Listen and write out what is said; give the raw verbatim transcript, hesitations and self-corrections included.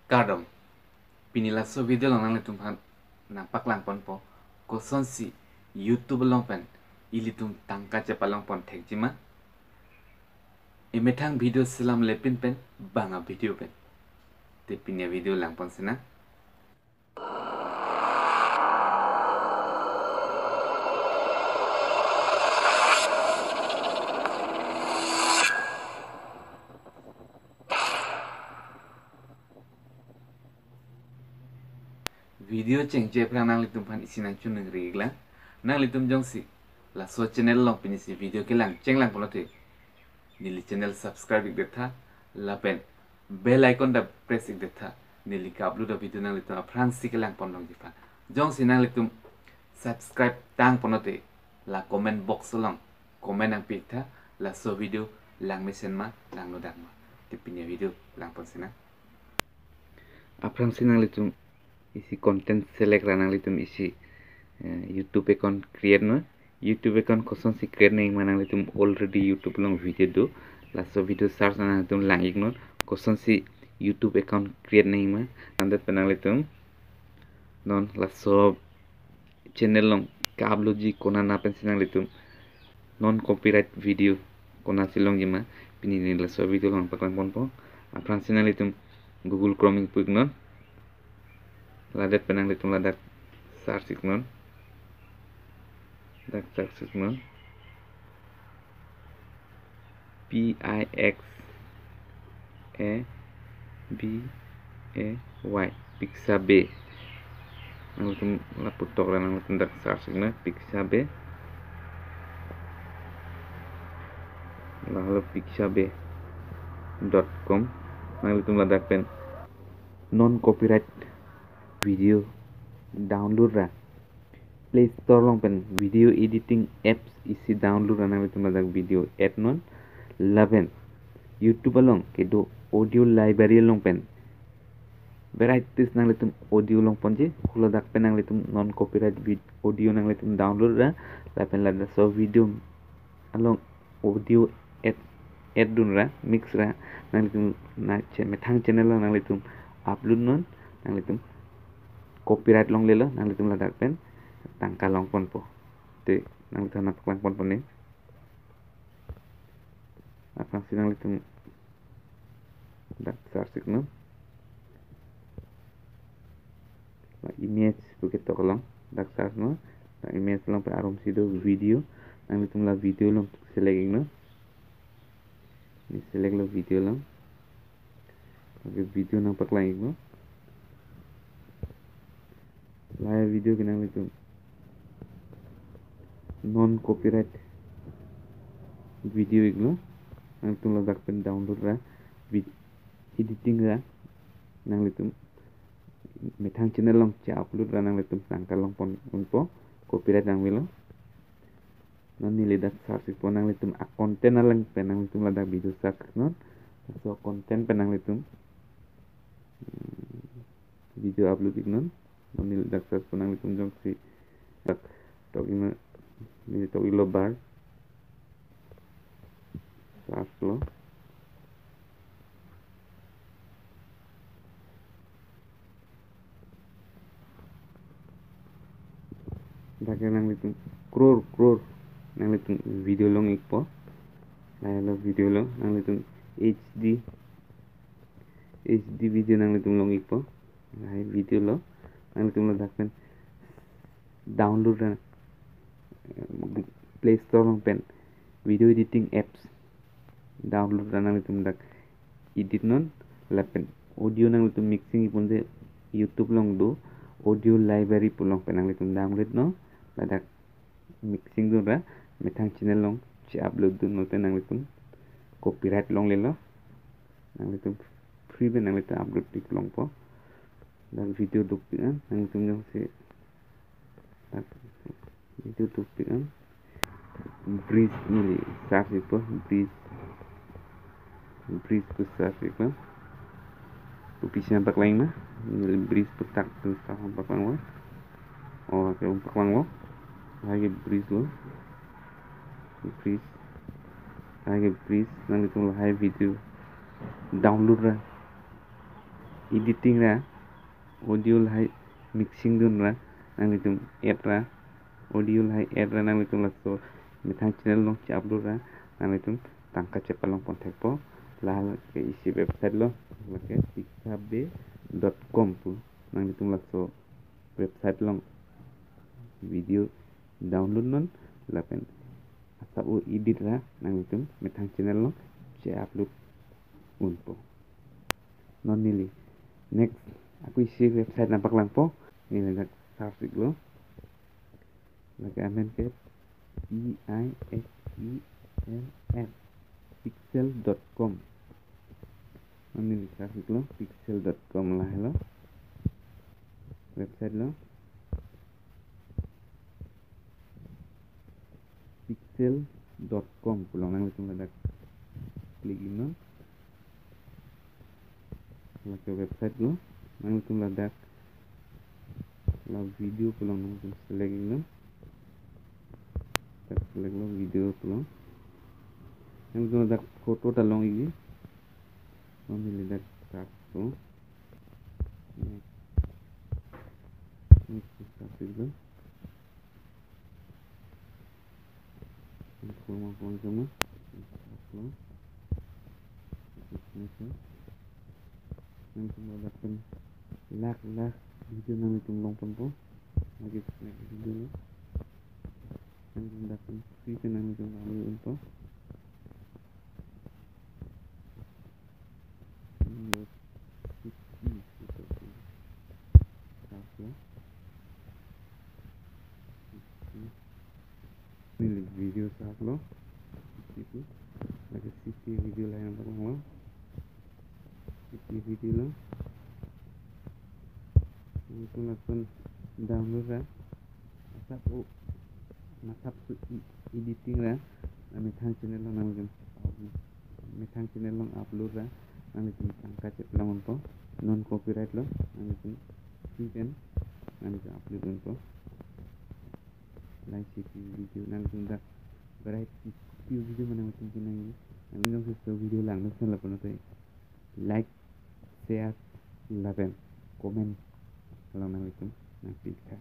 Kardom. Pini laso video along nanglitum aphan nangpaklang ponpo, kosonsi YouTube along pen ilitum tangka chepalong pon thekji ma. Emethang video selam lepin pen bang a-video pen. Te pini a-video lang pon sinang. Video chengche aphrang nanglitum aphan isi nangchoningri iklang. Nanglitum jongsi laso channel along pinisi video kelang chenglang pulote, neli channel subscribe ik detha, lapen bell icon ta press ik detha, neli ka-upload a-video nanglitum aphrangsi kelang pon longji aphan. Jongsi nanglitum subscribe tang pulote, la comment box along comment nangpi ik tha, laso video lang mesen ma, lang nodak ma. Te pini a-video lang pon sinang. Aphrangsi nanglitum isi content select ra nanglitum isi, eh, YouTube account create non. YouTube account kosonsi create nangji ma, nanglitum already YouTube along video do. Laso video search ra nanglitum lang ik non, kosonsi YouTube account create nangji ma. Andet pen nanglitum non laso channel along ka-upload ji konat na pensi nanglitum non copyright video konatsi longji ma, pini neli laso video along paklang ponpo. Aphrangsi nanglitum Google Chrome ingpu ik non. Ladet pen nanglitum ladak search ik non. Dak search ik non. P I X A B A Y, Pixabay. Nanglitum lapu tok ra nanglitum dak search ik non, Pixabay. Lahelo pixabay dot com. Nanglitum ladak pen non copyright video download ra Play Store along pen video editing apps isi download ra nanglitum ladak video add non. Lapen YouTube along kedo audio library along pen varieties nanglitum audio long ponji. Haladak pen nanglitum non copyright vid-, audio nanglitum download ra, lapen ladak laso video along audio add, add dun ra, mix ra, nanglitum na che-, methang channel along nanglitum upload non, nanglitum copyright longlelo, nanglitum ladak pen tangka long ponpo. Te nanglitum nangpaklang ponpo ne. Aphrangsi nanglitum dak search ik non. La image pu ketok along dak search non. La image along pen arumsi do video. Nanglitum la video along select ik non. Ne select lo video along. Lake video nangpaklang ik non. Lahai video ke nanglitum non copyright video ik non. Nanglitum ladak pen download ra vid-, editing ra nanglitum methang channel along che-upload ra nanglitum tangka long pon unpo, copyright nangvelo. Non neli dak search ikpo, nanglitum a-content alang pen nanglitum ladak video search non. Laso content pen nanglitum, hmm, video upload ik non. Non neli dak search po, nanglitum jongsi dak tok ik non, neli tok iklo bar. Search lo. Dak ke nanglitum crore, crore nanglitum video long ikpo. Lahelo video lo, nanglitum H D, H D video nanglitum long ikpo. Lahai video lo, nanglitum ladak pen download ra, eh, Play Store along pen video editing apps download ra nanglitum dak edit non. Lapen audio nanglitum mixing ik ponte YouTube along do audio library pu along pen nanglitum download non. Ladak mixing dun ra methang channel along che-upload dun non te nanglitum copyright longlelo. Nanglitum free pen nanglitum upload ik longpo. Dak video duk ik an, nanglitum jongsi dak video duk ik an. Breeze neli search ikpo, Breeze. Breeze pu search ikpo. Pu pisi nangpaklang ma, neli Breeze pu tak pu tak nangpaklang lo. Oh, ke nangpaklang lo. Lahai ke Breeze lo. Breeze. Lahai ke Breeze, nanglitum lahai video download ra. editing ra, audio lahai mixing dun ra, nanglitum add ra, audio lahai add ra, nanglitum laso methang channel along che-upload ra, nanglitum tangka chepalong pon thekpo. Lahai ke isi website lo, lake pixabay dot com pu, nanglitum laso website along video download non lapen asap o edit ra nanglitum methang channel along che-upload unpo. Non neli next ako isi website nangpaklangpo, neli dak search iklo. Lake amen ke P I X E L L, pixel dot com. Non neli search iklo, pixel dot com lahelo website lo. Pixel dot com pu along nanglitum ladak click iknon. Lake website lo, nanglitum ladak la video pu along nanglitum select iknon. Dak select lo video pu along. Nanglitum ladak photo ta long ikji. Non neli dak search lo. Next. Next search iklo. Nanglitum ladak pen nanglitum ladak pen lakh lakh video nanglitum long ponpo. Lake next video lo. Nanglitum ladak pen free pen nanglitum long unpo. Number fifty, search lo. Neli video search lo. Itu lake city video lahai nangpaklanglo. City video lo. Nanglitum lason download ra, asap o, asap o e-, editing ra, methang channel along nanglitum, methang channel along upload ra nanglitum tangka chepalong unpo. Non copyright lo, nanglitum free pen nanglitum upload unpo. Lahai city video, nanglitum dak variety video ma nanglitum kenangji. Nanglitum jongsi laso video langdun san lapulote like, share lapen comment along nanglitum nangpi tha.